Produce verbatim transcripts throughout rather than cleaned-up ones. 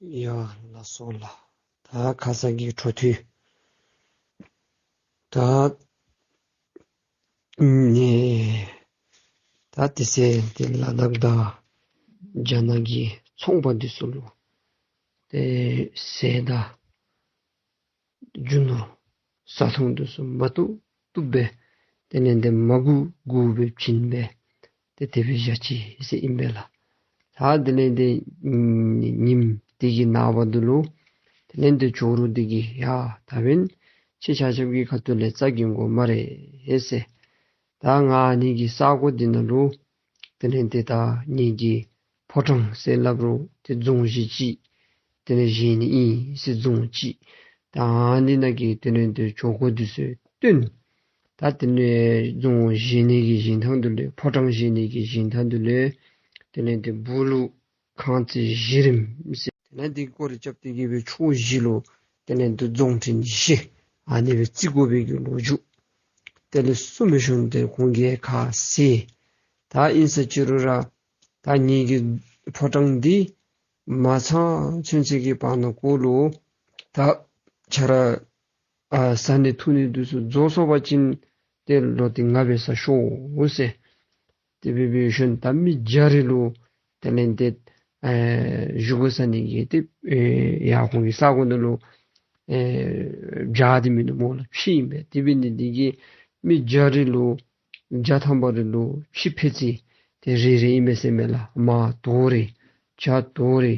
ཡ་ལགས་སོ་ལགས། ད་ཁ་ཙ་གི་འཕྲོ་མཐུད། ད་ཨམ་ནི་ད་དེ་ཚེ་ཏེ་ལ་དྭགས་དང་རྒྱ་ནག་གི་ཚོང་པ་འདི་ཚུ་ལུ་ཏེ་ཟས་དང་རྒྱུ་ནོར་བཟའ་འཐུང་འདི་ཚུ་མ་བཏུབ་བཏུབ་སྦེ་དེ་ལས་ཏེ་མ་དགོ་དགོ་སྦེ་བྱིན་སྦེ་ཏེ་དེ་སྦེ་བཞག་ཅི་ཟེར་ཨིན་པས་ལགས། ད་དེ་ལས་ཏེ་ཨམ་ཉིནམ་དེ་གི་ནངས་པ་འདི་ལུ་དེ་ལས་ཏེ་ཇོ་རུ་འདི་གིས་ཡ་ད་འབདན་ཁྱེད་ཆ་ཁྱབ་ཀྱི་ཁ་ཐུག་ལས་རྩ་འགེངས་དགོ་སྨ་རེ་ཟེར། ད་ང་ཨ་ནི་གི་ས་གོ་འདི་ནང་ལུ་དེ་ལས་ཏེ་ད་ངེ་གི་ཕོ་བྲང་ཟེར་སླབ་རུང་ཏེ་རྫོང་གཞི་ཅིག་དེ་ལས་བཞེངས་ནི་ཨིན་ཟེར། རྫོང་ཅིག། ད་ཨ་ནི་ནང་གི་དེ་ལས་ཏེ་ཇོ་བོ་འདི་ཚུ་བཏོན། ད་དེ་ལས་རྫོང་བཞེངས་ནི་གི་བཞེངས་ཐངས་འདི་ལས་ཕོ་བྲང་བཞེངས་ནི་གི་བཞེངས་ཐངས་འདི་ལས་དེ་ལས་ཏེ་སྦུག་ལུ་ཁང་བརྩེགས་བཞི་རིམ་ཟེར། དེ་ལས་འདི་སྐོར་ར་རྐྱབ་སྟེ་གི་སྦེ་ཕྱོགས་བཞི་ལུ་དེ་ལས་ཏེ་རྫོང་ཕྲན་བཞི་ཨ་ནི་སྦེ་བརྩིག་དགོ་པའི་གི་ལོ་རྒྱུས། དེ་ལས་གསུངམ་མས་ཞུ་ནི། ཏེ་ཁོང་གིས་ཁ་བཟེད། ད་ཨིན་ས་ཅི་རུང་ར་ད་ངེ་གི་ཕོ་བྲང་འདི་མ་ཚང་ཚུན་ཚོད་ཀྱི་བར་ན་ཀོ་ལུ་ད་ཁྱེད་ར་ཨ་བཟའ་ནི་འཐུང་ནི་འདི་ཚུ་རྫོགས་སོང་པ་ཅིན་ཏེ་ལོག་སྟེ་ང་འབད་སར་ཤོག་ཟེར། དེ་སྦེ་འབད་ཞིནམ་ད་མི་བརྒྱ་རེ་ལུ་དེ་ལས་ཏེ་ཨེ་བཞེས་སྒོ་བཟའ་ནི་གི་ཏེ་ཨེ་ཡར་ཁོང་གི་ས་གོ་ནང་ལུ་ཨེ་བྱག་འདི་མིན་ནུག་སྨོ་ལགས། ཕྱེ་ཨིན་པས། དེ་འབད་ནི་འདི་གིས་མི་བརྒྱ་རེ་ལུ་བརྒྱ་ཐམ་པ་རེ་ལུ་ཕྱེ་ཕད་ཅིག་ཏེ་རེ་རེ་ཨིན་པས་ཟེར་མས་ལགས། མར་དོ་རེ་ཇ་དོ་རེ་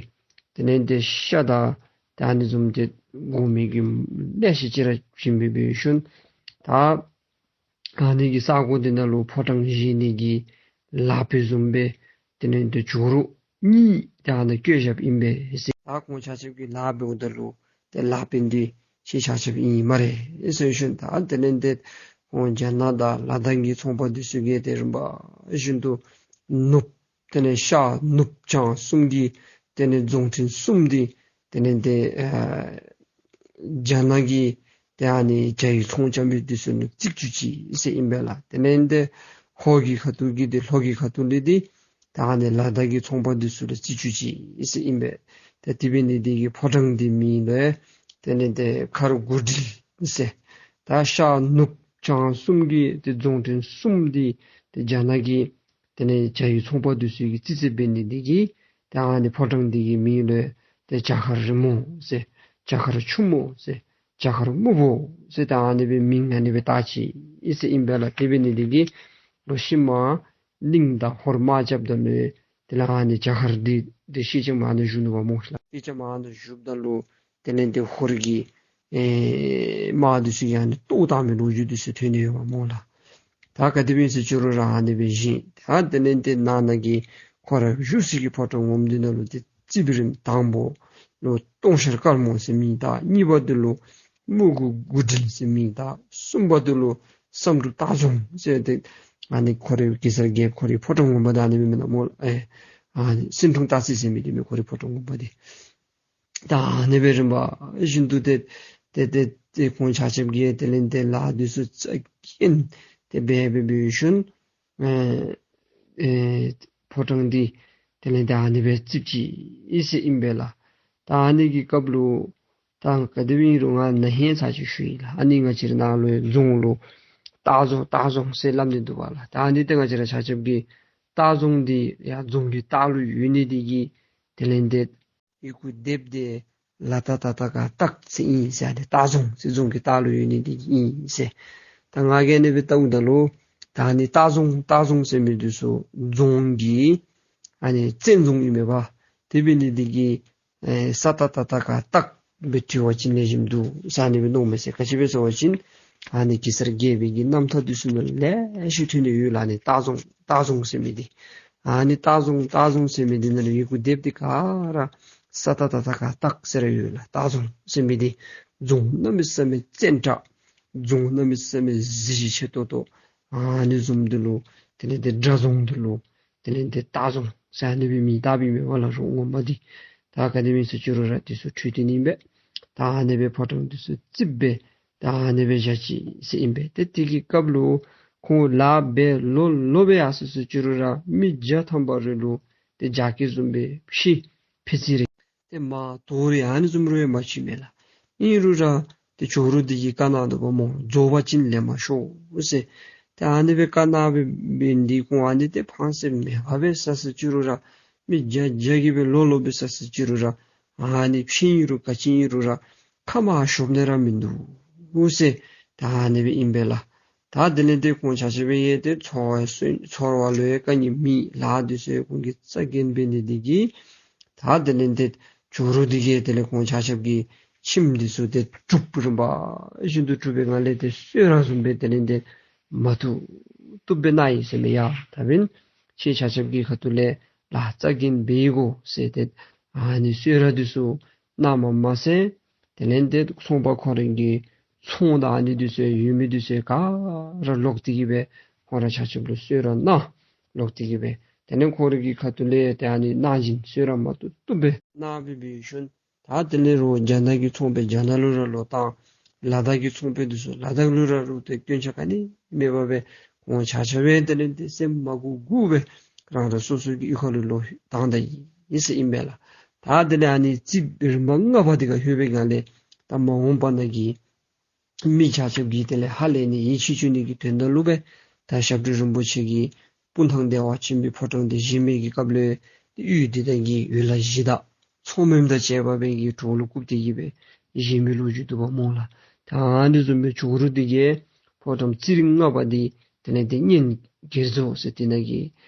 དེ་ལས་ཏེ་ཤ་དང་ད་ཨ་ནི་བཟུམ་ཏེ་དགོ་མི་གི་ལེ་ཤ་ཅིག་ར་བྱིན་སྦེ་འབད་ཞིནམ་ད་ཨ་ནི་གི་ས་གོ་འདི་ནང་ལུ་ཕོ་བྲང་བཞེངས་ནི་གི་ལཱ་འབད་བཟུམ་སྦེ་དེ་ལས་ཏེ་ཇོ་རུ་གཉིས་ད་ཨ་ནཱ་བཀོད་བཞགཔ་ཨིན་པས་ཟེར། ད་ཁོང་ཆ་ཁྱབ་ཀྱིས་ལཱ་འབདཝ་ད་ལུ་ཏེ་ལཱ་འབད་ནི་འདི་ཁྱེད་ཆ་ཁྱབ་ཨིན་སྨ་རེ་ཟེར་ཞིནམ་ད་དེ་ལས་ཏེ་ཁོང་རྒྱ་ནག་དང་ལ་དྭགས་ཀྱི་ཚོང་པ་འདི་ཚུ་གིས་ཏེ་རིམ་པ་བཞིན་དུ་ནོར་བུ་དེ་ལས་ཤ་ནོར་བུ་ཆང་གསུམ་གྱི་དེ་ལས་རྫོང་ཕྲན་གསུམ་འདི་དེ་ལས་ཏེ་ཨ་རྒྱ་ནག་གི་ཏེ་ཨ་ནི་ཇ་ཡི་ཚོང་རྐྱབ་མི་འདི་ཚུ་ལུ་བརྩིག་བཅུག་ཅི་ཟེར་ཨིན་པས་ལགས། དེ་ལས་ཏེ་ཧོར་གྱི་ཁ་ཐུག་གི་འདི་ལྷོ་གི་ཁ་ཐུག་ལས་འདི་ད་ཨ་ནི་ལ་དྭགས་ཀྱི་ཚོང་པ་འདི་ཚུ་ལུ་བརྩིག་བཅུག་ཅི་ཟེར་ཨིན་པས། ཏེ་དེ་འབད་ནི་འདི་གིས་ཕོ་བྲང་འདི་མིང་ལུ་དེ་ལས་ཏེ་མཁར་དགུ་སྒྲིལ་ཟེར། ད་ཤ་ནོར་བུ་ཆང་གསུམ་གྱི་ཏེ་རྫོང་ཕྲན་གསུམ་འདི་ཏེ་རྒྱ་ནག་གི་དེ་ལས་ཇ་ཡི་ཚོང་པ་འདི་ཚུ་གིས་བརྩིག་བརྩིགཔ་འབད་ནི་འདི་གིས་ད་ཨ་ནི་ཕོ་བྲང་འདི་གི་མིང་ལུ་ཏེ་བྱ་མཁར་རིང་མོ་ཟེར་བྱ་མཁར་ཆུང་མོ་ཟེར་བྱ་མཁར་སྨུག་པོ་ཟེར་ད་ཨ་ནི་སྦེ་མིང་ཨ་ནི་སྦེ་བཏགས་ཅི་ཟེར་ཨིན་པས་ལགས། དེ་འབད་ནི་འདི་གིས་ལོག་ཤུལ་མ་གླིང་དང་ཧོར་དམག་རྐྱབ་ད་ལུ་དེ་ལས་ཨ་ནི་བྱ་མཁར་འདི་ཏེ་སེང་ལྕམ་ཨ་ནཱ་བཞུགས་ནུག་པ་སྨོ་ལགས། སེང་ལྕམ་ཨ་ནཱ་བཞུགསཔ་ད་ལུ་དེ་ལས་ཏེ་ཧོར་གྱི་ཨེ་དམག་འདི་ཚུ་ཡང་ནི་ལྟོ་བཏང་མི་ལོ་རྒྱུས་འདི་ཚུ་ཐོན་ནི་ཡོདཔ་སྨོ་ལགས། ད་ག་དེ་སྦེ་ཨིན་ཟེར་ཅི་རུང་ར་ཨ་ནི་སྦེ་བཞེངས། ད་དེ་ལས་ཏེ་ནང་ན་གི་ཁོ་ར་བཞུགས་སའི་གི་ཕོ་བྲང་ངོ་མ་འདི་ནང་ལུ་ཏེ་རྩིགཔ་རིམ་དང་པོ་ལུ་སྟོང་ཤར་དཀར་མོ་ཟེར་མིང་བཏགས། གཉིས་པ་འདི་ལུ་སྨུག་གུ་དགུ་སྒྲིལ་ཟེར་མིང་བཏགས། གསུམ་པ་འདི་ལུ་བསམ་གྲུབ་སྟག་རྫོང་ཟེར་ཏེ་ཨ་ནི་ཁོ་རའི་གེ་སར་རྒྱལཔོ་ཁོ་རའི་ཕོ་བྲང་ངོ་མ་འདི་ཨ་ནི་སྦེ་མེན་ན་སྨོ་ལགས། ཨེ་ཨ་ནི་སེང་འབྲུག་སྟག་རྩེ་ཟེར་མི་འདི་མས་ཁོ་རའི་ཕོ་བྲང་ངོ་མ་འདི། ད་ཨ་ནི་སྦེ་རིམ་པ་བཞིན་དུ་ཏེ་ཏེ་ཏེ་ཏེ་ཁོང་ཆ་ཁྱབ་ཀྱིས་དེ་ལས་ཏེ་ལཱ་འདི་ཚུ་རྩ་འགེངས་ཏེ་འབད་འབད་འབད་ཞིནམ་ཨེ་ཨེ་ཕོ་བྲང་འདི་དེ་ལས་ཏེ་ཨ་ནི་སྦེ་རྩིགཔ་ཅིག་ཨིན་ཟེར་ཨིན་པས་ལགས། ད་ཨ་ནི་གི་སྐབས་ལུ་ད་ག་དེ་སྦེ་ཨིན་རུང་ང་ན་ཧིང་ཚར་ཅིག་ཞུ་ཡི་ལགས། ཨ་ནི་ང་བཅས་ར་ནང་ལུ་རྫོང་ལུ་སྟག་རྫོང་སྟག་རྫོང་ཟེར་སླབ་ནི་འདུག་པ་ལགས། ད་ཨ་ནི་ཏེ་ང་བཅས་ར་ཆ་ཁྱབ་ཀྱིས་སྟག་རྫོང་འདི་ཡར་རྫོང་གི་ལྟག་ལུ་ཡོད་ནི་འདི་གིས་དེ་ལས་ཏེ་ཡི་གུ་སྡེབ་སྟེ་ལ་ཏ་ཏ་ཏ་ག་སྟག་ཟེར་ཨིན་ཟེར། ཨ་ནི་སྟག་རྫོང་ཟེར་རྫོང་གི་ལྟག་ལུ་ཡོད་ནི་འདི་གིས་ཨིན་ཟེར། ད་ང་གིས་ཨ་ནི་སྦེ་བལྟཝ་ད་ལུ་ད་ཨ་ནི་སྟག་རྫོང་སྟག་རྫོང་ཟེར་མི་འདི་ཚུ་རྫོང་གི་ཨ་ནི་བཙན་རྫོང་ཨིན་མས་པ། དེ་འབད་ནི་འདི་གིས་ཨེ་ས་ཏ་ཏ་ཏ་ག་སྟག་སྦེ་བྲི་བ་ཅིན་ལེགས་ཤོམ་འདུག་ཟེར་ཨ་ནི་སྦེ་མནོཝ་མས་ཟེར། ག་ཅི་སྦེ་ཟེར་བ་ཅིན་ཨ་ནི་གེ་སར་རྒྱལ་པོའི་གི་རྣམ་ཐར་འདི་ཚུ་ནང་ལེ་ཤ་ཐོན་ནི་ཡོད་ལགས། ཨ་ནི་སྟག་རྫོང་སྟག་རྫོང་ཟེར་མི་འདི་ཨ་ནི་སྟག་རྫོང་སྟག་རྫོང་ཟེར་མི་འདི་ནང་ལུ་ཡི་གུ་སྡེབ་འདི་ག་ར་ས་ཏ་ཏ་ཏ་ག་སྟག་ཟེར་ར་ཡོད་ལགས། སྟག་རྫོང་ཟེར་མི་འདི་རྫོང་གནམ་མེད་ས་མེད་བཙན་དྲགས་རྫོང་གནམ་མེད་ས་མེད་གཟི་བརྗིད་ཆེ་ཏོག་ཏོ་ཨ་ནི་བཟུམ་འདི་ལུ་དེ་ལས་ཏེ་དགྲ་རྫོང་འདི་ལུ་དེ་ལས་ཏེ་སྟག་རྫོང་ཟེར་ཨ་ནི་སྦེ་མིང་བཏགསཔ་ཨིན་མས་པ་ལགས། རྫོང་ངོ་མ་འདི་ད་ག་དེ་སྦེ་ཨིན་ཟེར་ཅི་རུང་ར་འདི་ཚུ་འཕྲོས་ཏེ་ཨིན་པས། ད་ཨ་ནི་སྦེ་ཕོ་བྲང་འདི་ཚུ་རྩིགཔ་སྦེ་ད་ཨ་ནི་སྦེ་བཞག་ཅི་ཟེར་ཨིན་པས། ཏེ་དེ་གི་སྐབས་ལུ་ཁོང་ལཱ་འབད་ལོ་ལོ་སྦེ་ཡར་སོ་ཟེར་ཅི་རུང་ར་མི་བརྒྱ་ཐམ་པ་རེ་ལུ་ཏེ་རྒྱ་སྐྱེད་བཟུམ་སྦེ་ཕྱེ་ཕད་ཅིག་རེ་ ཏེ་མ་དོ་རེ་ཨ་ནི་བཟུམ་རུང་ཡང་མ་བྱིན་མས་ལགས། ཨིན་རུང་ར་ཏེ་ཇོ་རུ་འདི་གིས་བཀའ་གནང་དོ་བ་སྨོ། རྫོགས་པ་ཅིན་ལེན་མ་ཤོག་ཟེར། ཏེ་ཨ་ནི་སྦེ་བཀའ་གནང་སྦེ་འབད་འདི་ཁོང་ཨ་ནི་ཏེ་ཕངས་སེམས་མེད་པར་སྦེ་བསགས་སོ་ཅི་རུང་ར་མི་བརྒྱ་བརྒྱ་གིས་སྦེ་ལོ་ལོ་སྦེ་བསགས་སོ་ཅི་རུང་ར་ཨ་ནི་ཕྱིན་ཨིན་རུང་ག་ཅི་ཨིན་རུང་ར་ཁ་མ་ཤོབ་ནི་ར་མིན་འདུག་ཟེར། ད་ཨ་ནི་སྦེ་ཨིན་པས་ལགས། ད་དེ་ལས་ཏེ་ཁོང་ཆ་ཁྱབ་སྦེ་ཡང་ཏེ་ཚོར་བ་སེམས་ཚོར་བ་ལུ་ཡང་དཀའ་ངལ་མེད་ལགས། དེ་ཚུ་ཁོང་གིས་རྩ་འགེངས་འབད་ནི་འདི་གིས་ད་དེ་ལས་ཏེ་ཇོ་རུ་འདི་གིས་དེ་ལས་ཁོང་ཆ་ཁྱབ་ཀྱི་ཁྱིམ་འདི་ཚུ་ཏེ་གྲུབ་རིམ་པ་བཞིན་དུ་གྲུབ་པའི་ངང་ལས་ཏེ་གསོལ་རས་བཟུམ་སྦེ་དེ་ལས་ཏེ་མ་བཏུབ་བཏུབ་སྦེ་གནང་ཡི་ཟེར་མས། ཡ་ད་འབདན་ཁྱེད་ཆ་ཁྱབ་ཀྱི་ཁ་ཐུག་ལས་ལཱ་རྩ་འགེངས་འབད་དགོ་ཟེར་ཏེ་ཨ་ནི་གསོལ་རས་འདི་ཚུ་གནངམ་མ་ཚད་དེ་ལས་ཏེ་ཚོང་པ་ཁོ་རའི་གི་ཚོང་དང་ཨ་ནི་འདི་ཚུ་ཡོད་མི་འདི་ཚུ་ག་ར་ལོག་སྟེ་གི་སྦེ་ཁོང་ར་ཆ་ཁྱབ་ལུ་གསོལ་རས་གནང་། ལོག་སྟེ་གི་སྦེ་དེ་ལས་ཁོ་རའི་གི་ཁ་ཐུག་ལས་ཏེ་ཨ་ནི་གནང་སྦྱིན་གསོལ་རས་མ་བཏུབ་བཏུབ་སྦེ་གནང་སྦེ་འབད་ཞིནམ་ད་དེ་ལས་རོགས་རྒྱ་ནག་གི་ཚོང་པ་རྒྱ་ནག་ལུ་ར་ལོག་བཏང་། ལ་དྭགས་ཀྱི་ཚོང་པ་འདི་ཚུ་ལ་དྭགས་ལུ་ར་རོགས་ཏེ་སྐྱོན་ཆ་ག་ནི་མེད་པར་སྦེ་ཁོང་ཆ་ཁྱབ་སྦེ་དེ་ལས་ཏེ་སེམས་མ་མགུ་མགུ་སྦེ་རང་རང་སོ་སོ་གི་གཡུས་ཁ་ལུ་ལོག་བཏང་ད་ཡི་ཟེར་ཨིན་པས་ལགས། ད་དེ་ལས་ཨ་ནི་རྩིགཔ་རིམ་པ་ལྔ་པ་འདི་ཁར་ལྷོད་པའི་སྒང་ལས་ད་མ་འོངས་པ་ནང་གི་མི་ཆ་ཁྱབ་ཀྱིས་དེ་ལས་ཧ་ལས་ནི་ཡིད་ཆེས་བཅུག་ནི་གི་དོན་དག་ལུ་སྦེ་ད་ཞབས་དྲུང་རིན་པོ་ཆེ་གིས་སྤུངས་ཐང་བདེ་བ་ཆེན་པོའི་ཕོ་བྲང་འདི་བཞེངས་མི་གི་སྐབས་ལུ་ཡུལ་འདི་དང་གི་ཡུལ་ལྷ་གཞི་བདག་ཚོགས་མེན་དང་བཅས་པ་སྦེ་གི་གྲོགས་ལུ་བཀུག་སྟེ་གི་སྦེ་བཞེངས་མི་ལོ་རྒྱུས་འདུག་པ་སྨོ་ལགས། ད་ཨ་ནི་བཟུམ་སྦེ་ཇོ་རུ་འདི་གིས་ཕོ་བྲང་རྩིག་རིམ་ལྔ་པ་འདི་དེ་ལས་ཏེ་གཉན་གེར་མཛོ་ཟེར་དེ་ནང་གི་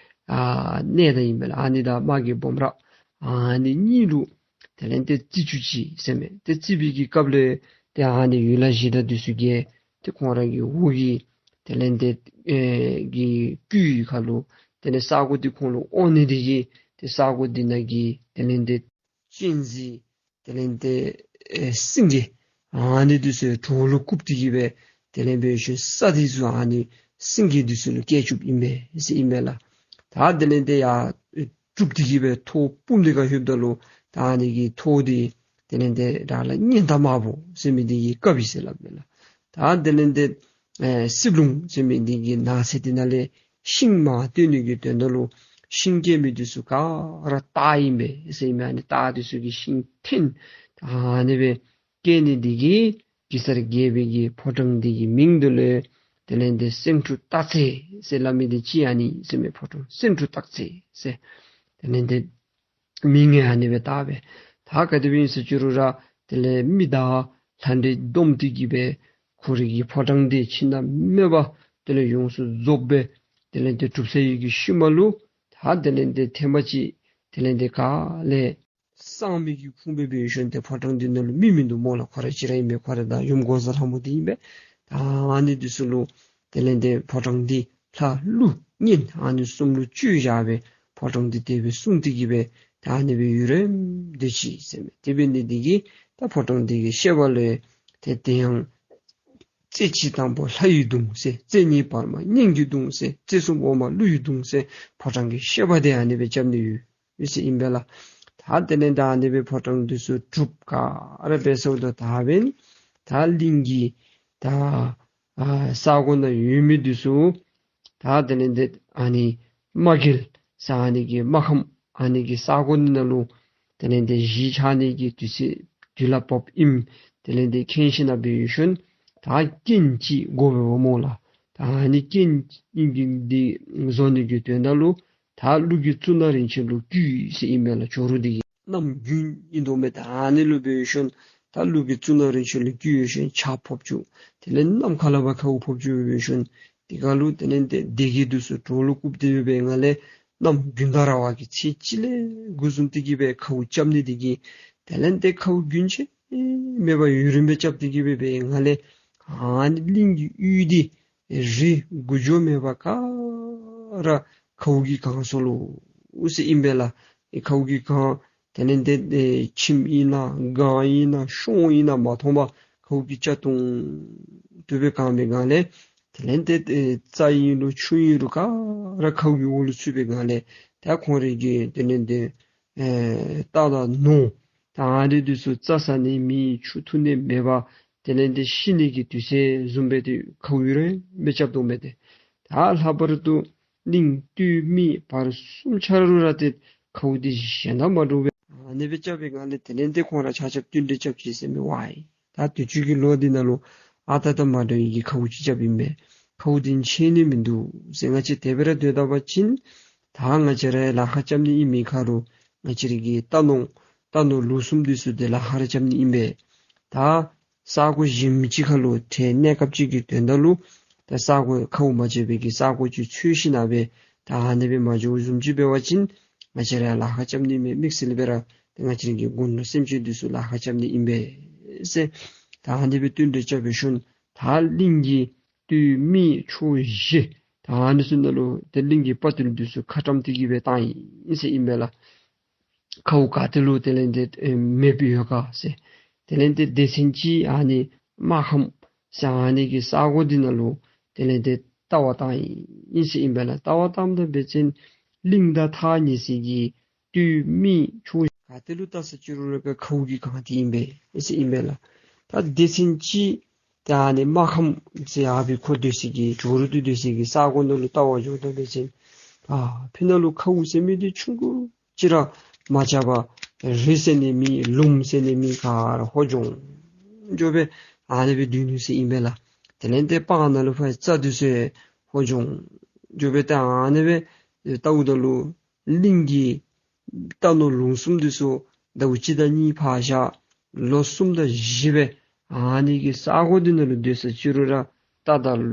ཨ་གནས་བདག་ཨིན་པས་ལགས། ཨ་ནི་དང་དམག་གི་སྦོམ་ར་ཨ་ནི་གཉིས་ལུ་དེ་ལས་ཏེ་རྩིག་བཅུག་ཅི་ཟེར་མས། ཏེ་རྩིག་པའི་གི་སྐབས་ལས་ཏེ་ཨ་ནི་ཡུལ་ལྷ་གཞི་བདག་འདི་ཚུ་གིས་ཏེ་ཁོང་ར་གི་འོག་གི་དེ་ལས་ཏེ་ཨེ་གི་ཀུན་ཁ་ལུ་དེ་ལས་ས་གོ་འདི་ཁོང་ལུ་དབང་ནི་འདི་གིས་ཏེ་ས་གོ་འདི་ནང་གི་དེ་ལས་ཏེ་གཅན་གཟན་དེ་ལས་ཏེ་ཨེ་སེང་གེ་ཨ་ནི་འདི་ཚུ་གྲོགས་ལུ་བཀུག་སྟེ་གི་སྦེ་དེ་ལས་འབད་ཞིནམ་ས་འདི་ཚུ་ཨ་ནི་སེང་གེ་འདི་ཚུ་ལུ་བཀལ་བཅུགཔ་ཨིན་མས་ཟེར་ཨིན་མས་ལགས། ད་དེ་ལས་ཏེ་ཡར་གྲུབ་སྟེ་གི་སྦེ་ཐོག་སྤུངས་འདི་ཁར་ལྷོདཔ་ད་ལུ་ད་ཨ་ནི་གི་ཐོག་འདི་དེ་ལས་ཏེ་རང་ལ་གཉན་སྟག་དམར་པོ་ཟེར་མི་འདི་གིས་བཀབ་ཡི་ཟེར་སླབ་མས་ལགས། ད་དེ་ལས་ཏེ་ཨེ་སྲིབ་ལུང་ཟེར་མི་འདི་གི་ནགས་ཚལ་འདི་ནང་ལས་ཤིང་མར་བཏོན་ནི་གི་དོན་དག་ལུ་ཤིང་བཀལ་མི་འདི་ཚུ་ག་ར་སྟག་ཨིན་པས་ཟེར་ཨིན་མས། ཨ་ནི་སྟག་འདི་ཚུ་གིས་ཤིང་འཐེན་ཨ་ནི་སྦེ་བཀལ་ནི་འདི་གིས་གེ་སར་རྒྱལ་པོའི་གི་ཕོ་བྲང་འདི་གི་མིང་འདི་ལུ་དེ་ལས་ཏེ་སེང་ཕྲུག་སྟག་རྩེ་ཟེར་སླབ་མི་འདི་ཅིག་ཨ་ནི་ཟེར་མས། ཕོ་བྲང་སེང་ཕྲུག་སྟག་རྩེ་ཟེར་དེ་ལས་ཏེ་མིང་ཡང་ཨ་ནི་སྦེ་བཏགས་པས། ད་ག་དེ་སྦེ་ཨིན་ཟེར་ཅི་རུང་ར་དེ་ལས་མི་དང་ལྷ་འདྲེ་བསྡོམས་ཏེ་གི་སྦེ་ཁོ་རའི་གི་ཕོ་བྲང་འདི་ཕྱི་ནང་མེད་པར་དེ་ལས་ཡོངས་སུ་རྫོགསཔ་སྦེ་དེ་ལས་ཏེ་གྲུབ་ཚར་བའི་གི་ཤུལ་མ་ལུ་ད་དེ་ལས་ཏེ་ཐེངས་མ་ཅིག་དེ་ལས་ཏེ་ག་ལས་གསང་མི་གི་ཁུངས་སྦེ་འབད་ཞིནམ་ཏེ་ཕོ་བྲང་འདི་ནང་ལུ་མི་མིན་འདུག་སྨོ་ལགས། ཁོ་ར་གཅིག་ར་ཨིན་པས། ཁོ་ར་དང་ཡུམ་འགོག་བཟའ་ལྷ་མོ་འདི་ཨིན་པས། ད་ཨ་ནི་འདི་ཚུ་ལུ་དེ་ལས་ཏེ་ཕོ་བྲང་འདི་ལྷ་ཀླུ་གཉན་ཨ་ནི་གསུམ་ལུ་བཅོལ་བཞག་སྦེ་ཕོ་བྲང་འདི་དེ་སྦེ་བསྲུང་སྟེ་གི་སྦེ་ད་ཨ་ནི་སྦེ་ཡུན་རིངམོ་སྡོད་ཅི་ཟེར་མས། དེ་འབད་ནི་འདི་གིས་ད་ཕོ་བྲང་འདི་གི་བཤད་པ་ལུ་ཏེ་དེ་ཡང་རྩེ་གཅིག་དང་པོ་ལྷ་ཡི་གདུང་ཟེར། རྩེ་གཉིས་བར་མ་གཉན་གྱི་གདུང་ཟེར། རྩེ་གསུམ་འོག་མ་ཀླུ་ཡི་གདུང་ཟེར། ཕོ་བྲང་གི་བཤད་པ་འདི་ཨ་ནི་སྦེ་རྐྱབ་ནི་ཡོད་ཡོད་ཟེར་ཨིན་པས་ལགས། ད་དེ་ལས་ད་ཨ་ནི་སྦེ་ཕོ་བྲང་འདི་ཚུ་གྲུབ་ག་ར་འབད་ཚརཝ་ད་ད་འབདན་ད་གླིང་གི་ད་ཨ་ས་གོ་ནང་ཡོད་མི་འདི་ཚུ་ད་དེ་ལས་ཏེ་ཨ་ནི་རྨ་རྒྱལ་ཟེར་ཨ་ནི་གི་རྨ་ཁམས་ཨ་ནི་གི་ས་གོ་འདི་ནང་ལུ་དེ་ལས་ཏེ་གཞིས་ཆགས་ནི་གི་དུས་ཚོད་དུས་ལ་བབ་ཨིནམ་དེ་ལས་ཏེ་མཁྱེན་ཞིནམ་འབད་ཞིནམ་ད་རྐྱེན་ཅིག་དགོ་པས་པ་སྨོ་ལགས། ད་ཨ་ནི་རྐྱེན་ཨིན་གྱི་འདི་བཟོ་ནི་གི་དོན་དག་ལུ་ད་ཀླུ་གི་གཙུག་ན་རིན་ཆེན་ལུ་བསྐུལ་ཟེར་ཨིན་པས་ལགས། ཇོ་རུ་འདི་གི་གནམ་དགུན་ཨིན་དོ་མས། ད་ཨ་ནི་ལུ་འབད་ཞིནམ་ད་ཀླུ་གི་གཙུག་ན་རིན་ཆེན་ལུ་བསྐུལ་ཞིནམ་ཆརཔ་ཕབ་བཅུག། དེ་ལས་ནམ་མཁའ་ལས་ཕར་ཁཝ་ཕབ་བཅུག་འབད་ཞིནམ་དེ་ཁར་ལུ་དེ་ལས་ཏེ་སྡེ་བརྒྱད་འདི་ཚུ་གྲོགས་ལུ་བཀུག་སྟེ་འབད་བའི་སྒང་ལས་གནམ་དགུན་ཟླ་ར་བ་གི་ཚེས་གཅིག་ལས་འགོ་བཟུང་སྟེ་གི་སྦེ་ཁཝ་རྐྱབ་ནི་འདི་གིས་དེ་ལས་ཏེ་ཁཝ་རྒྱུན་ཆད་མེད་པར་ཡུན་རིངམོ་སྦེ་རྐྱབ་སྟེ་གི་སྦེ་འབད་བའི་སྒང་ལས་ཨ་ནི་གླིང་གི་ཡུལ་འདི་རི་མགུ་མཇུག་མེད་པར་ག་ར་ཁཝ་གིས་གང་སོ་ལོ་ཟེར་ཨིན་པས་ལགས། ཨེ་ཁཝ་གིས་གང་དེ་ལས་ཏེ་ཨེ་ཁྱིམ་ཨིན་ན་སྒང་ཨིན་ན་གཤོང་ཨིན་ན་མ་མཐོང་པར་ཁཝ་གིས་ཅ་ཏུང་ཏུ་སྦེ་གང་བའི་སྒང་ལས་དེ་ལས་ཏེ་ཨེ་རྩྭ་ཨིན་རུང་ཆུ་ཨིན་རུང་ག་ར་ཁཝ་གི་འོག་ལུ་ཚུད་པའི་སྒང་ལས་ད་ཁོང་རའི་གི་དེ་ལས་ཏེ་ཨེ་རྟ་དང་ནོར་ད་ཨ་ནི་འདི་ཚུ་རྩྭ་ཟ་ནི་མེད་ཆུ་འཐུང་ནི་མེད་པར་དེ་ལས་ཏེ་ཤི་ནི་གི་དུས་ཚོད་བཟུམ་སྦེ་ཏེ་ཁཝ་ཡུན་རིངམོ་སྦེ་རྐྱབ་དོ་མས་ཏེ། ད་ལྷག་པར་དུ་གླིང་སྟོད་སྨད་བར་གསུམ་ཆ་ར་ལུ་ར་ཏེ་ཁཝ་འདི་གཞན་དང་མ་འདྲཝ་སྦེ་ ཨ་ནི་སྦེ་རྐྱབ་པའི་སྒང་ལས་དེ་ལས་ཏེ་ཁོང་ར་ཆ་ཁྱབ་བསྟུན་གྲོས་རྐྱབ་ཅི་ཟེར་མས། ཝའི་ད་དུས་ཅི་གི་ལོ་འདི་ནང་ལུ་ཨ་རྟག་དང་མ་འདྲ་བའི་གི་ཁཝ་ཅིག་རྐྱབ་ཨིན་པས། ཁཝ་འདི་ཆད་ནི་མིན་འདུག་ཟེར། ང་བཅས་དེ་སྦེ་ར་སྡོད་ད་པ་ཅིན་ད་ང་བཅས་ར་ལཱ་ཁག་རྐྱབ་ནི་ཨིན་མི་ཁར་ལུ་ང་བཅས་ར་གི་རྟ་ནོར་རྟ་ནོར་ལུག་གསུམ་འདི་ཚུ་ཏེ་ལཱ་ཁག་ར་རྐྱབ་ནི་ཨིན་པས། ད་ས་གོ་གཞན་ཅིག་ཁར་ལུ་ཏེ་གནས་སྐབས་ཅིག་གི་དོན་དག་ལུ་ད་ས་གོ་ཁཝ་མ་འབྱོར་བའི་གི་ས་གོ་ཅིག་འཚོལ་ཞིནམ་སྦེ་ད་ཨ་ནི་སྦེ་མ་འགྱོཝ་བཟུམ་ཅིག་འབད་བ་ཅིན་ང་བཅས་ར་ལཱ་ཁག་རྐྱབ་ནི་མེད་དམིགས་བསལ་སྦེ་ར་ཏེ་ང་བཅས་ར་གི་དགུང་ལོ་སེམས་ཅན་འདི་ཚུ་ལཱ་ཁག་རྐྱབ་ནི་ཨིན་པས་ཟེར། ད་ཨ་ནི་སྦེ་བསྟུན་གྲོས་རྐྱབ་པའི་ཤུལ་ད་གླིང་གི་སྟོད་སྨད་ཕྱོགས་བཞི་ད་ཨ་ནི་ཚུ་ནང་ལུ་ཏེ་གླིང་གི་དཔའ་བརྟུལ་འདི་ཚུ་ཁ་བཀྲམ་སྟེ་གི་སྦེ་བཏང་ཡི་ཟེར་ཨིན་པས་ལགས། ཁཝ་ག་ཏེ་ལུ་དེ་ལས་ཏེ་ཨེ་མེདཔ་ཡོད་ག་ཟེར། དེ་ལས་ཏེ་སྡེ་ཚན་ཅིག་ཨ་ནི་རྨ་ཁམས་ཟེར་ཨ་ནི་གི་ས་གོ་འདི་ནང་ལུ་དེ་ལས་ཏེ་ལྟ་བར་བཏང་ཡི་ཟེར་ཨིན་པས་ལགས། ལྟ་བར་བཏངམ་ད་འབད་བ་ཅིན་གླིང་དང་ཐག་ཉེ་སའི་གི་སྟོད་སྨད་ཕྱོགས་ག་ཏེ་ལུ་བལྟ་ས་ཅི་རུང་ར་ཁཝ་གིས་གང་སྟེ་ཨིན་པས་ཟེར་ཨིན་པས་ལགས། ད་སྡེ་ཚན་ཅིག་ད་ཨ་ནི་རྨ་ཁམས་ཟེར་ཨ་ཕི་ཁོ་སྡོད་སའི་གི་ཇོ་རུ་འདི་སྡོད་སའི་གི་ས་གོ་ནང་ལུ་ལྟ་བར་འགྱོཝ་ད་འབད་བ་ཅིན་ཨ་ཕི་ནང་ལུ་ཁཝ་ཟེར་མི་འདི་ཆུང་ཀུ་ཅིག་ར་མ་རྐྱབ་པར་རི་ཟེར་ནི་མེད་ལུངམ་ཟེར་ནི་མེད། ག་ར་ཧོ་ལྗང་ལྗང་སྦེ་ཨ་ནི་སྦེ་སྡོད་ནུག་ཟེར་ཨིན་པས་ལགས། དེ་ལས་ཏེ་སྤང་ནང་ལུ་ཕར་རྩྭ་འདི་ཚུ་ཧོ་ལྗང་ལྗང་སྦེ་ཏེ་ཨ་ནི་སྦེ་ལྟཝ་ད་ལུ་གླིང་གི་རྟ་ནོར་ལུག་གསུམ་འདི་ཚུ་ཟླཝ་གཅིག་དང་གཉིས་ཕར་བཞག་ལོ་གསུམ་དང་བཞི་སྦེ་ཨ་ནི་གི་ས་གོ་འདི་ནང་ལུ་སྡོད་ས་ཅི་རུང་ར་རྟ་དང་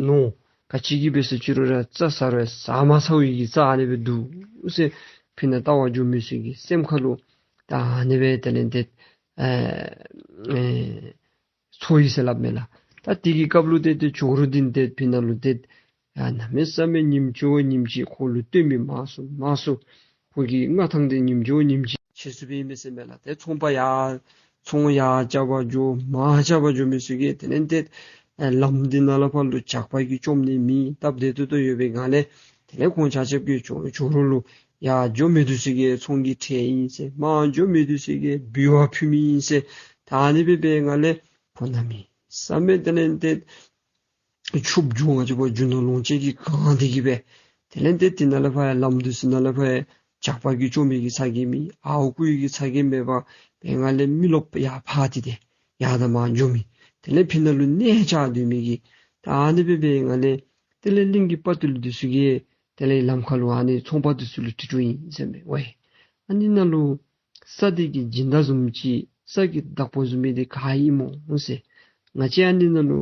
ནོར་ག་ཅི་གིས་འབད་ས་ཅི་རུང་ར་རྩྭ་ཟ་རུང་ཟ་མ་ཚར་བའི་གི་རྩྭ་ཨ་ནི་སྦེ་འདུག་ཟེར། ཕི་ནང་ལྟ་བར་འགྱོ་མི་ཚུ་གི་སེམས་ཁར་ལུ་ད་ཨ་ནི་སྦེ་དེ་ལས་ཏེ་ཨེ་ཨེ་ཚོར་ཡི་ཟེར་སླབ་མས་ལགས། ད་དེ་གི་སྐབས་ལུ་ཏེ་ཏེ་ཇོ་རུ་འདི་ཏེ་ཕི་ནང་ལུ་ཏེ་ཡ་གནམ་མེད་ས་མེད་ཉིནམ་གཅིག་བ་ཉིནམ་གཅིག་ཁོ་ལུ་སྟོན་མི་མང་སུ་མང་སུ། ཁོ་གི་མངའ་ཐང་འདི་ཉིནམ་གཅིག་བ་ཉིནམ་གཅིག་ཆེ་སུ་སྦེ་ཨིན་མས་ཟེར་མས་ལགས། ཏེ་ཚོང་པ་ཡར་ཚོང་ཡར་རྐྱབ་པར་འགྱོ་མར་རྐྱབ་པར་འགྱོ་མི་ཚུ་གིས་དེ་ལས་ཏེ་ཨེ་ལམ་འདི་ནང་ལས་ཕར་ལུ་ཇག་པ་གིས་བཅོམ་ནི་མེད་སྟབས་བདེ་ཏོག་ཏོ་ཡོད་པའི་སྒང་ལས་དེ་ལས་ཁོང་ཆ་ཁྱབ་ཀྱིས་ཇོ་ཇོ་རུ་ལུ་ཡར་འགྱོ་མི་འདི་ཚུ་གིས་ཚོང་གི་ཁྲལ་ཨིན་ཟེར། མར་འགྱོ་མི་འདི་ཚུ་གིས་འབུལ་བ་ཕུལ་མི་ཨིན་ཟེར། ད་ཨ་ནི་སྦེ་འབད་བའི་སྒང་ལས་ཁོ་གནམ་མེད་ས་མེད་དེ་ལས་ཏེ་ཕྱུགཔོ་རྒྱུ་ང་བཅས་པ་རྒྱུ་ནོར་ལོངས་སྤྱོད་ཀྱིས་གང་སྟེ་གི་སྦེ་དེ་ལས་ཏེ་དེ་ནང་ལས་ཕར་ཡ་ལམ་འདི་ཚུ་ནང་ལས་ཕར་ཡ་ཇག་པ་གིས་བཅོམ་མི་གི་ཚ་གྱང་མེད། ཨརཝ་རྐུ་ཡི་གི་ཚ་གྱང་མེད་པར་འབད་བའི་སྒང་ལས་མི་རློབས་ཡར་འཕར་ཏེ་ཏེ་ཡར་དང་མར་འགྱོ་མི་དེ་ལས་ཕི་ནང་ལུ་གནས་བཅགས་སྡོད་མི་གི་ད་ཨ་ནི་སྦེ་འབད་བའི་སྒང་ལས་དེ་ལས་གླིང་གི་དཔའ་བརྟུལ་འདི་ཚུ་གིས་དེ་ལས་ལམ་ཁར་ལུ་ཨ་ནི་ཚོང་པ་འདི་ཚུ་ལུ་དྲི་དོ་ཨིན་ཟེར་མས། ཝའི་ཨ་ནི་ནང་ལུ་ས་འདི་གི་སྦྱིན་བདག་བཟུམ་ཅིག་ས་གི་བདག་པོ་བཟུམ་མི་འདི་ག་ཨིན་སྨོ་ཟེར། ང་བཅས་ཨ་ནི་ནང་ལུ་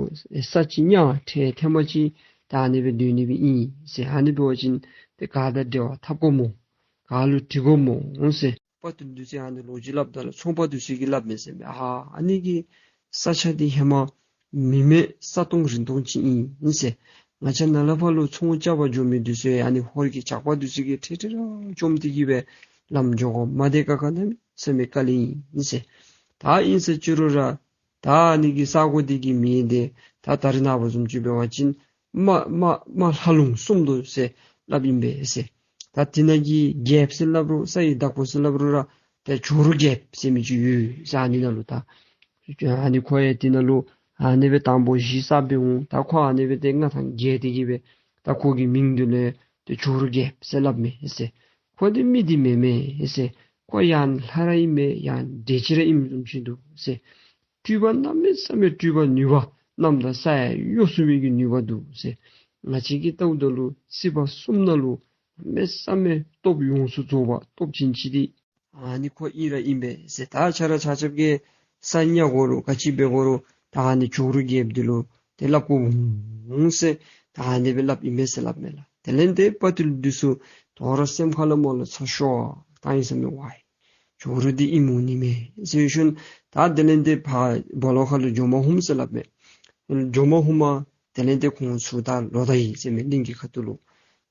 ས་ཅིག་ཉར་ཁྲལ་ཐེངས་མ་ཅིག་ད་ཨ་ནི་སྦེ་སྡོད་ནི་སྦེ་ཨིན་ཟེར། ཨ་ནི་འབད་བ་ཅིན་ཏེ་ག་དང་འབྲེལ་བ་འཐབ་དགོ་སྨོ། ག་ལུ་དྲི་དགོ་སྨོ་ཟེར། དཔའ་བརྟུལ་འདི་ཚུ་ཨ་ནི་ལོ་རྒྱུས་སླབ་ད་ལུ་ཚོང་པ་འདི་ཚུ་གིས་སླབ་མས་ཟེར་མས། ཨ་ཨ་ནི་གི་ས་ཆ་འདི་ཧེ་མ་མི་མེད་ས་སྟོང་རི་སྟོང་ཅིག་ཨིན་ཟེར། ང་བཅས་ནཱ་ལས་ཕར་ལུ་ཚོང་རྐྱབ་པར་འགྱོ་མི་འདི་ཚུ་ཨ་ནི་ཧོར་གྱི་ཇག་པ་འདི་ཚུ་གིས་ཁྲེ་ཁྲེ་ར་བཅོམ་སྟེ་གི་སྦེ་ལམ་འགྱོ་དགོ་མ་བདེ་ཁག་ཁ་གནམ་མེད་ས་མེད་དཀའ་ལས་ཨིན་ཟེར། ད་ཨིན་ཟེར་ཅི་རུང་ར་ད་ཨ་ནི་གི་ས་གོ་འདི་གི་མིང་འདི་ད་ད་རེས་ནངས་པ་བཟུམ་ཅིག་འབད་བ་ཅིན་རྨ་རྨ་རྨ་ལྷ་ལུང་སུམ་མདོ་ཟེར་སླབ་ཨིན་པས་ཟེར། ད་དེ་ནང་གི་རྒྱལཔོ་ཟེར་སླབ་རུང་ས་ཡི་བདག་པོ་ཟེར་སླབ་རུང་ར་ཏེ་ཇོ་རུ་རྒྱལཔོ་ཟེར་མི་ཅིག་ཡོད་ཟེར། ཨ་ནི་ནང་ལུ་ད་ཨ་ནི་ཁོ་ཡང་དེ་ནང་ལུ་ཨ་ནི་སྦེ་དང་པོ་གཞི་བཞག་སྦེ་འོང་། ད་ཁོ་ཨ་ནི་སྦེ་ཏེ་མངའ་ཐང་རྒྱས་ཏེ་གི་སྦེ་ད་ཁོ་གི་མིང་འདི་ལུ་ཏེ་ཇོ་རུ་རྒྱལཔོ་ཟེར་སླབ་མས་ཟེར། ཁོ་འདི་མི་འདི་མེན་མས་ཟེར། ཁོ་ཡང་ལྷ་ར་ཨིན་མས། ཡང་འདྲེ་ཅིག་ར་ཨིནམ་བཟུམ་ཅིག་འདུག་ཟེར། སྤྲུལ་པ་གནམ་མེད་ས་མེད་སྤྲུལ་པ་ནུས་པ་གནམ་དང་ས་ཡང་གཡོ་ཚུགས་མི་གི་ནུས་པ་འདུག་ཟེར། ང་བཅས་ཀྱིས་བལྟཝ་ད་ལུ་སྲིད་པ་གསུམ་ནང་ལུ་གནམ་མེད་ས་མེད་སྟོབས་ཡོངས་སུ་རྫོགས་པ་སྟོབས་ཆེན་ཅིག་འདི་ཨ་ནི་ཁོ་ཨིན་ར་ཨིན་པས་ཟེར། ད་ཁྱེད་ར་ཆ་ཁྱབ་ཀྱིས་ས་ཉར་དགོ་རུང་ག་ཅི་འབད་དགོ་རུང་ད་ཨ་ནི་ཇོ་རུ་རྒྱལཔོ་འདི་ལུ་ཏེ་སླབ་དགོ་འོང་ཟེར། ད་ཨ་ནི་སྦེ་སླབ་ཨིན་མས་ཟེར་སླབ་མས་ལགས། དེ་ལས་ཏེ་དཔའ་བརྟུལ་འདི་ཚུ་དོ་རུང་སེམས་ཁ་ལུ་མོ་ལུ་ཚ་ཤོར་བཏང་ཡི་ཟེར་མས། ཝའི་ཇོ་རུ་འདི་ཨིནམ་འོང་ནི་མས་ཟེར་ཞིནམ་ད་དེ་ལས་ཏེ་ཕར་སྦོ་ལོགས་ཁ་ལུ་ཇོ་མོ་ཧཱུྃ་ཟེར་སླབ་མས། ཇོ་མོ་ཧཱུྃ་མ་དེ་ལས་ཏེ་ཁོང་ཚུ་ད་ལོག་ད་ཡི་ཟེར་མས་གླིང་གི་ཁ་ཐུག་ལུ།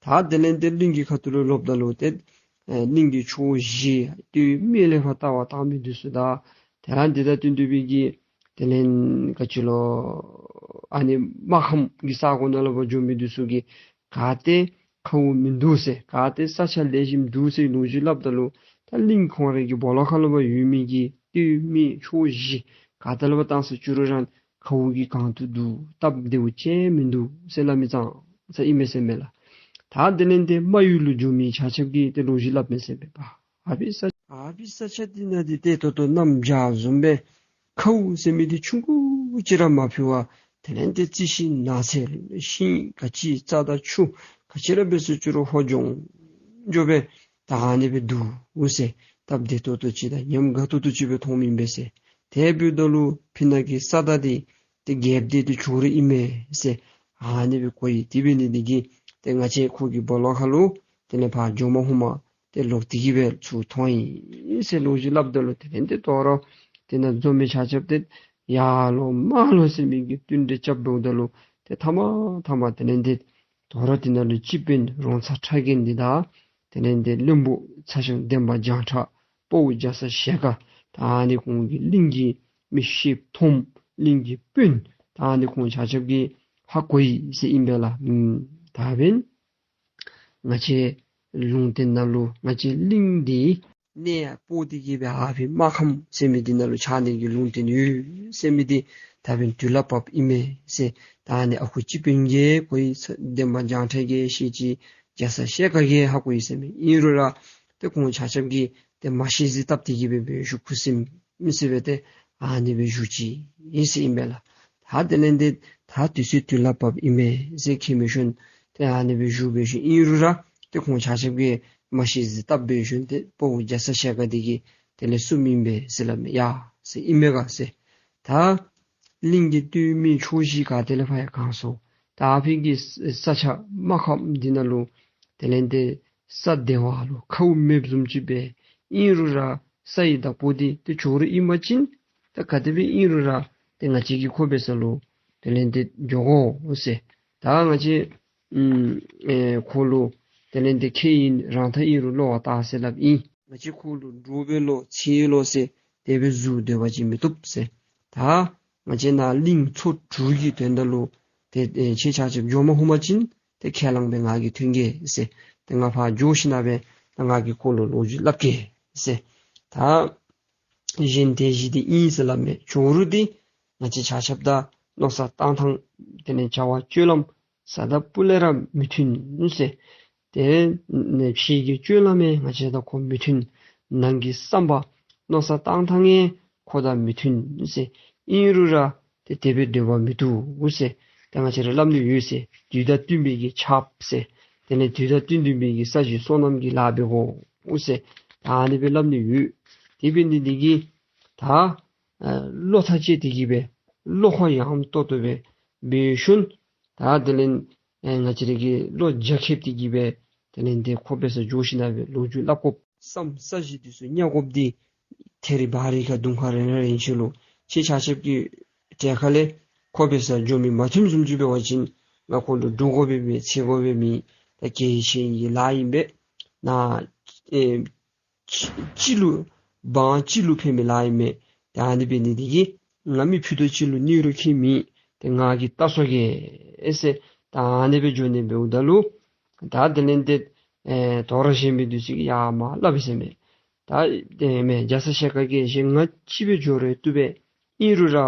ད་དེ་ལས་ཏེ་གླིང་གི་ཁ་ཐུག་ལུ་ལོགཔ་ད་ལུ་ཏེ་ཨེ་གླིང་གི་ཕྱོགས་བཞི་སྟོད་སྨད་ལས་ཕར་ལྟ་བར་བཏང་མི་འདི་ཚུ་དང་དེ་ར་འདི་དང་བསྟུན་ཏེ་སྦེ་གི་དེ་ལས་ག་ཅི་ལོ་ཨ་ནི་རྨ་ཁམས་ཀྱི་ས་གོ་ནང་ལུ་ཕར་འགྱོ་མི་འདི་ཚུ་གིས་ག་ཏེ་ཁཝ་མིན་འདུག་ཟེར། ག་ཏེ་ས་ཆ་ལེགས་ཤོམ་འདུག་ཟེར་ལོ་རྒྱུས་སླབ་ད་ལུ་ད་གླིང་ཁོང་རའི་གི་སྦོ་ལོགས་ཁ་ལུ་ཕར་ཡོད་མི་གི་སྟོད་སྨད་ཕྱོགས་བཞི་ག་ཏེ་ལུ་ཕར་བཏང་ས་ཅི་རུང་ར་ཁཝ་གིས་གང་བཏུབ་འདུག། སྟབས་བདེཝ་ཅིག་མིན་འདུག་ཟེར་སླབ་མི་ཙང་ཙང་ཨིན་མས་ཟེར་མས་ལགས། ད་དེ་ལས་ཏེ་རྨ་ཡུལ་ལུ་འགྱོ་མི་ཆ་ཁྱབ་ཀྱིས་ཏེ་ལོ་རྒྱུས་སླབ་མས་ཟེར་མས། ཨ་ཕི་ས་ ཨ་ཕི་ས་ཆ་འདི་ནང་འདི་ཏེ་ད་ལྟོ་གནམ་བྱཱར་བཟུམ་སྦེ་ཁཝ་ཟེར་མི་འདི་ཆུང་ཀུ་ཅིག་ར་མ་ཕུལ་བར་དེ་ལས་ཏེ་རྩི་ཤིང་ནགས་ཚལ་ཤིང་ག་ཅི་རྩྭ་དང་ཆུ་ག་ཅི་ར་འབད་སོང་ཅི་རུང་ཧོ་ལྗང་ལྗང་སྦེ་ད་ཨ་ནི་སྦེ་འདུག་ཟེར། སྟབས་བདེ་ཏོག་ཏོ་ཅིག་དང་ཉམས་དགའ་ཏོག་ཏོ་ཅིག་སྦེ་མཐོངམ་ཨིན་པས་ཟེར། དེ་འབདཝ་ད་ལུ་ཕི་ནང་གི་ས་བདག་འདི་ཏེ་རྒྱལཔོ་འདི་ཏེ་ཇོ་རུ་ཨིན་མས་ཟེར་ཨ་ནི་སྦེ་གོ་ཡི། དེ་འབད་ནི་འདི་གིས་ཏེ་ང་བཅས་ཁོ་གི་སྦོ་ལོགས་ཁ་ལུ་དེ་ལས་ཕར་འགྱོཝ་མ་ཧུམ་ཏེ་ལོག་སྟེ་གི་སྦེ་ཚུར་ཐོན་ཡི་ཟེར་ལོ་རྒྱུས་སླབ་ད་ལུ་དེ་ལས་ཏེ་དོ་རུང་དེ་ནང་འཛོམས་མི་ཆ་ཁྱབ་ཏེ་ཡར་ལོག་མར་ལོག་ཟེར་མི་གི་བསྟུན་གྲོས་རྐྱབ་འབདཝ་ད་ལུ་ཏེ་མཐའ་མ་མཐའ་མ་དེ་ལས་ཏེ་དོ་རུང་དེ་ནང་ལུ་སྤྱི་དཔོན་རོང་ཚ་ཁྲ་རྒན་འདི་དང་དེ་ལས་ཏེ་བློན་པོ་ཚ་ཞང་འདན་མ་བྱང་ཁྲ་དཔའ་བོ་རྒྱ་ཚ་ཞལ་དཀར་ད་ཨ་ནི་ཁོང་གི་གླིང་གི་མི་ཤེསཔ་མཐོངམ་གླིང་གི་དཔོན་ད་ཨ་ནི་ཁོང་ཆ་ཁྱབ་ཀྱིས་ཧ་གོ་ཡི་ཟེར་ཨིན་པས་ལགས། ཨམ་ད་འབདན་ང་བཅས་ལུང་བསྟན་ནང་ལུ་ང་བཅས་གླིང་འདི་གནས་ཡར་སྤོ་སྟེ་གི་སྦེ་ཨ་ཕི་རྨ་ཁམས་ཟེར་མི་འདི་ནང་ལུ་ཆགས་ནི་གི་ལུང་བསྟན་ཡོད་ཟེར་མི་འདི་ད་འབདན་དུས་ལ་བབ་ཨིན་མས་ཟེར། ད་ཨ་ནི་ཨ་ཁུ་སྤྱི་དཔོན་གྱིས་གོ་ཡི། འདན་མ་བྱང་ཁྲ་གིས་ཤེས་ཅི། རྒྱ་ཚ་ཞལ་དཀར་གྱིས་ཧ་གོ་ཡི་ཟེར་མས། ཨིན་རུང་ར་ཏེ་ཁོང་ཆ་ཁྱབ་ཀྱིས་ཏེ་མ་ཤེས་ཟེར་བཏབ་སྟེ་གི་སྦེ་སྦེ་བཞུགས་ཁུ་སིམ་སིམ་སྦེ་ཏེ་ཨ་ནི་སྦེ་བཞུགས་ཅི་ཨིན་ཟེར་ཨིན་པས་ལགས། ད་དེ་ལས་ཏེ་ད་དུས་ཚོད་དུས་ལ་བབ་ཨིན་མས་ཟེར་མཁྱེན་འབད་ཞིནམ་ཏེ་ཨ་ནི་སྦེ་བཞུགས་འབད་ཞིནམ་ཨིན་རུང་ར་ཏེ་ཁོང་ཆ་ཁྱབ་ཀྱིས་མ་ཤེས་ཟེར་བཏབ་འབད་ཞིནམ་ཏེ་དཔའ་བོ་རྒྱ་ཚ་ཞལ་དཀར་འདི་གིས་དེ་ལས་གསུངམ་ཨིན་པས་ཟེར་སླབ་མས། ཡ་ཟེར་ཨིན་མས་ག་ཟེར། ད་གླིང་གི་སྟོད་སྨད་ཕྱོགས་བཞི་ག་ཏེ་ལས་ཕར་ཡང་གང་སོང་། ད་ཨ་ཕི་གི་ས་ཆ་རྨ་ཁམས་འདི་ནང་ལུ་དེ་ལས་ཏེ་ས་བདེ་བ་ལུ་ཁཝ་མེདཔ་བཟུམ་ཅིག་སྦེ་ཨིན་རུང་ར་ས་ཡི་བདག་པོ་འདི་ཏེ་ཇོ་རུ་ཨིན་པ་ཅིན་ད་ག་དེ་སྦེ་ཨིན་རུང་ར་ཏེ་ང་བཅས་ཀྱིས་ཁོ་འབད་ས་ལུ་དེ་ལས་ཏེ་འགྱོ་དགོ་ཟེར། ད་ང་བཅས་ཨམ་ཨེ་ཁོ་ལུ་དེ་ལས་ཏེ་ཁྱེད་ཨིན་རང་ཐག་ཨིན་རུང་ལོག་བལྟ་ཟེར་སླབ་ཨིན། ང་བཅས་ཁོ་ལུ་འདྲོག་སྦེ་ལོག་འཚེར་ལོག་ཟེར་དེ་སྦེ་བཟོ་སྡོད་པ་ཅིན་མི་བཏུབ་ཟེར། ད་ང་བཅས་ནཱ་གླིང་ཚོ་དྲུག་གི་དོན་དག་ལུ་ཏེ་ཨེ་ཁྱེད་ཆ་ཁྱབ་འགྱོ་མ་ཧུམ་ཅིན་ཏེ་ཁས་བླངས་སྦེ་ང་གིས་ཐོན་གེ་ཟེར། ཏེ་ང་ཕར་འགྱོ་ཞིནམ་སྦེ་ད་ང་གིས་ཁོ་ལུ་ལོ་རྒྱུས་སླབ་གེ་ཟེར། ད་གཞན་དེ་བཞིན་དེ་ཨིན་ཟེར་སླབ་མས། ཇོ་རུ་འདི་ང་བཅས་ཆ་ཁྱབ་དང་མནོ་བསམ་བཏང་ཐངས་དེ་ལས་བྱ་བ་སྤྱོད་ལམ་བཟའ་ཟླ་སྤུ་ལས་ར་མི་མཐུན་ཟེར། ཏེ་ནཱ་ཕྱི་གི་སྤྱོད་ལམ་ཡང་ང་བཅས་དང་ཁོ་མི་མཐུན། ནང་གི་བསམ་པ་མནོ་བསམ་བཏང་ཐངས་ཡང་ཁོ་དང་མི་མཐུན་ཟེར། ཨིན་རུང་ར་ཏེ་དེ་སྦེ་སྡོད་པ་མི་བཏུབ་ཟེར། ད་ང་བཅས་ར་སླབ་ནི་ཡོད་ཟེར། དུས་དང་བསྟུན་པའི་གི་ཆརཔ་ཟེར། དེ་ལས་དུས་དང་བསྟུན་བསྟུན་པའི་གི་ས་གཞི་སོ་ནམ་གྱི་ལཱ་འབད་དགོ་ཟེར། ད་ཨ་ནི་སྦེ་སླབ་ནི་ཡོད། དེ་འབད་ནི་འདི་གིས་ད་ཨ་བློ་ཐག་བཅད་དེ་གི་སྦེ་བློ་ཁོག་ཡངས་ཏོག་ཏོ་སྦེ་འབད་ཞིནམ་ད་དེ་ལས་ཨེ་ང་བཅས་ར་གིས་བློ་རྒྱ་ཁེབས་ཏེ་གི་སྦེ་དེ་ལས་ཏེ་ཁོ་འབད་སར་འགྱོ་ཞིནམ་སྦེ་ལོ་རྒྱུས་སླབ་དགོཔ་བསམ་ས་གཞི་འདི་ཚུ་ཉར་དགོཔ་འདི་ཐེ་རི་བ་རི་ཁ་དུང་ཁ་རན་རན་ཅིག་ལུ་ཁྱེད་ཆ་ཁྱབ་ཀྱི་གྲལ་ཁ་ལས་ཁོ་འབད་སར་འགྱོ་མི་མ་ཐོནམ་བཟུམ་ཅིག་འབད་བ་ཅིན་ང་ཁོ་ལུ་འདྲོག་དགོ་པའི་མེད། འཚེར་དགོ་པའི་མེད། ད་གལ་ཆེ་བའི་ལཱ་ཨིན་པས། ནཱ་ཨེ་གཅིག་གཅིག་ལུ་འབངས་གཅིག་ལུ་ཕན་མི་ལཱ་ཨིན་མས། ད་ཨ་ནི་འབད་ནི་འདི་གིས་ང་མི་ཕུད་རྡོག་གཅིག་ལུ་གནོད་རུང་ཁྱད་མེད། ཏེ་ང་གིས་བལྟ་སོང་གེ་ཟེར། ད་ཨ་ནི་སྦེ་འགྱོ་ནི་འབདཝ་ད་ལུ་ད་དེ་ལས་ཏེ་ཨེ་དོ་རུང་གཞན་མི་འདི་ཚུ་གིས་ཡ་མ་སླབ་ཟེར་མས། ད་དེ་མས་རྒྱ་ཚ་ཞལ་དཀར་གྱིས་ཞེ་ང་གཅིག་སྦེ་འགྱོ་རུང་བཏུབ་པས། ཨིན་རུང་ར་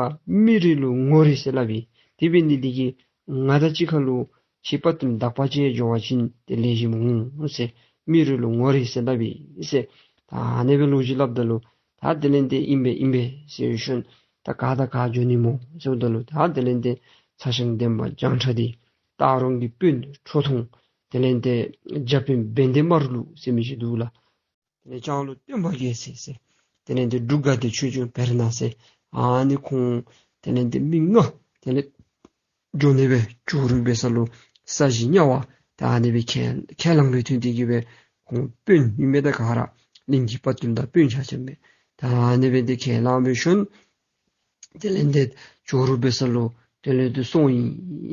མི་རེ་ལུ་ངོ་རེ་ཟེར་སླབ་ཨིན། དེ་འབད་ནི་འདི་གིས་ང་དང་གཅིག་ཁར་ལུ་ཁྱེད་དཔའ་བརྟུལ་དག་པ་ཅིག་འགྱོ་བ་ཅིན་ཏེ་ལེགས་ཤོམ་འོང་ཟེར། མི་རེ་ལུ་ངོ་རེ་ཟེར་སླབ་ཨིན་ཟེར། ད་ཨ་ནི་སྦེ་ལོ་རྒྱུས་སླབ་ད་ལུ་ད་དེ་ལས་ཏེ་ཨིན་པས་ཨིན་པས་ཟེར་ཞིནམ་ད་ག་དང་ག་འགྱོ་ནི་སྨོ་ཟེརཝ་ད་ལུ་ད་དེ་ལས་ཏེ་ཚ་ཞང་འདན་མ་བྱང་ཁྲ་འདི་སྟག་རོང་གི་དཔོན་ཁྲོ་ཐུང་དེ་ལས་ཏེ་རྒྱ་དཔོན་བན་དེ་དམར་ལུག་ཟེར་མི་ཅིག་འདུག་ལགས། དེ་ལས་སྤྱང་ལུག་སྟོན་པ་རྒྱལ་མཚན་ཟེར། དེ་ལས་ཏེ་འབྲུག་དགའ་བདེ་ཆོས་སྐྱོང་བེར་ནག་ཟེར། ཨ་ནི་ཁོང་དེ་ལས་ཏེ་མི་ལྔ་དེ་ལས་འགྱོ་ནི་སྦེ་ཇོ་རུ་འབད་ས་ལུ་ས་གཞི་ཉར་བར་ད་ཨ་ནི་སྦེ་ཁས་ཁས་བླངས་སྦེ་ཐོན་ཏེ་གི་སྦེ་ཁོང་དཔོན་ཨིན་མས། ད་ག་ར་གླིང་གི་དཔའ་བརྟུལ་དང་དཔོན་ཆ་ཁྱབ་མས། ད་ཨ་ནི་སྦེ་ཏེ་ཁས་བླངས་འབད་ཞིནམ་དེ་ལས་ཏེ་ཇོ་རུ་འབད་ས་ལུ་དེ་ལས་ཏེ་སོང་ཡི་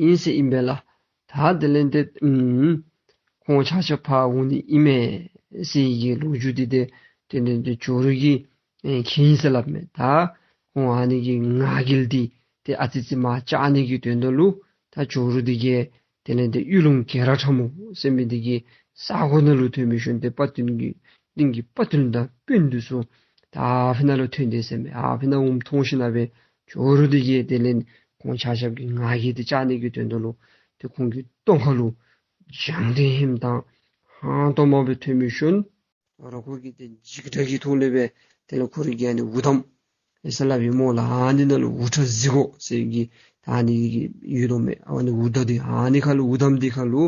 ཨིན་ཟེར་ཨིན་པས་ལགས། ད་དེ་ལས་ཏེ་ཨམ་ཁོང་ཆ་ཁྱབ་ཕར་འོང་ནི་ཨིན་མས་ཟེར་གྱི་ལོ་རྒྱུས་འདི་ཏེ་དེ་ལས་ཏེ་ཇོ་རུ་གིས་ཨེ་མཁྱེན་ཡི་ཟེར་སླབ་མས། ད་ཁོང་ཨ་ནི་གི་ང་རྒྱལ་འདི་ཏེ་ཨ་ཙི་ཙི་མར་བཅག་ནི་གི་དོན་དག་ལུ་ད་ཇོ་རུ་འདི་གིས་དེ་ལས་ཏེ་གཡུ་ལུང་གེ་ར་ཁྲ་མོ་ཟེར་མི་འདི་གི་ས་གོ་ནང་ལུ་ཐོན་འབད་ཞིནམ་ཏེ་དཔའ་བརྟུལ་གྱི་གླིང་གི་དཔའ་བརྟུལ་དང་དཔོན་འདི་ཚུ་ད་ཨ་ཕི་ནང་ལུ་ཐོན་ཏེ་ཟེར་མས། ཨ་ཕི་ནང་འོངམ་མཐོང་ཞིནམ་སྦེ་ཇོ་རུ་འདི་གིས་དེ་ལས་ཁོང་ཆ་ཁྱབ་ཀྱི་ང་རྒྱལ་འདི་བཅག་ནི་གི་དོན་དག་ལུ་ཏེ་ཁོང་གི་གདོང་ཁ་ལུ་ལྗང་ལྡན་ཧེམ་དང་ཧང་སྟོང་མ་སྦེ་ཐོན་འབད་ཞིནམ་ ད་རུང་ཁོ་གིས་ཏེ་འཇིགས་སྐྲག་གི་ཐོག་ལས་སྦེ་དེ་ལས་ཁོ་རའི་གི་ཨ་ནི་འུར་གཏམ་ཨེ་ཟེར་སླབ་ཨིན་སྨོ་ལགས། ཨ་ནི་ནང་ལུ་འུར་སྒྲ་བཟི་གོ་ཟེར་གྱི་ད་ཨ་ནི་གི་ཡོད་དོ་མས། ཨ་ནི་འུར་སྒྲ་འདི་ཨ་ནི་ཁར་ལུ་འུར་གཏམ་འདི་ཁར་ལུ་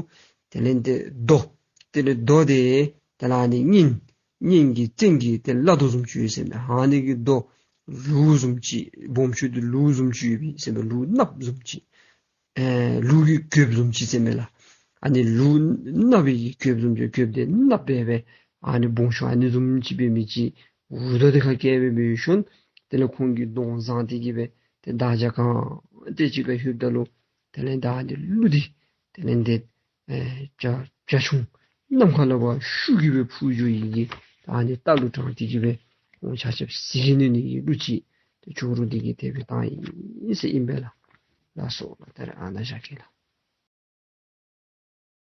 དེ་ལས་ཏེ་རྡོ་དེ་ལས་རྡོ་དེ་དེ་ལས་ཨ་ནི་སྙིང་སྙིང་གི་བཙན་གྱི་ཏེ་བླ་རྡོ་བཟུམ་ཅིག་ཡོད་ཟེར་མས། ཨ་ནི་གི་རྡོ་ལུག་བཟུམ་ཅིག་སྦོམ་ཆུང་འདི་ལུག་བཟུམ་ཅིག་ཡོད་པས་ཟེར་མས། ལུག་གནགཔོ་བཟུམ་ཅིག། ཨེ་ལུག་གི་གོདཔ་བཟུམ་ཅིག་ཟེར་མས་ལགས། ཨ་ནི་ལུག་གནགཔོ་གི་གོདཔ་བཟུམ་ཅིག། གོདཔ་དེ་གནགཔོ་སྦེ་སྦེ་ཨ་ནི་སྦོམ་ཆུང་ཨ་ནི་བཟུམ་ཅིག་འབད་མི་ཅིག་འུར་སྒྲ་དེ་ཁར་བཀལ་སྦེ་འབད་ཞིནམ་དེ་ལས་ཁོང་གིས་གདོང་བཟང་སྟེ་གི་སྦེ་ཏེ་དར་ཇ་གང་སྟེ་ཅིག་ཁར་ལྷོདཔ་ད་ལུ་དེ་ལས་ད་ཨ་ནི་ལུག་འདི་དེ་ལས་ཏེ་ཨེ་བྱ་བྱ་ཁྱུང་ནམ་མཁའ་ལུ་ཕར་ཤུགས་ཀྱིས་སྦེ་འཕུར་འགྱོ་ཡི་གི་ད་ཨ་ནི་རྟ་ལུ་དྲངས་ཏེ་གི་སྦེ་ཁོང་ཆ་ཁྱབ་བསད་ནི་ནི་གི་གླུ་ཅིག་ཏེ་ཇོ་རུ་འདི་གིས་དེ་སྦེ་བཏང་ཡི་ཟེར་ཨིན་པས་ལགས། ལགས་སོ་ལགས། ད་རེས་ཨ་ནཱ་བཞག་གེ་ལགས།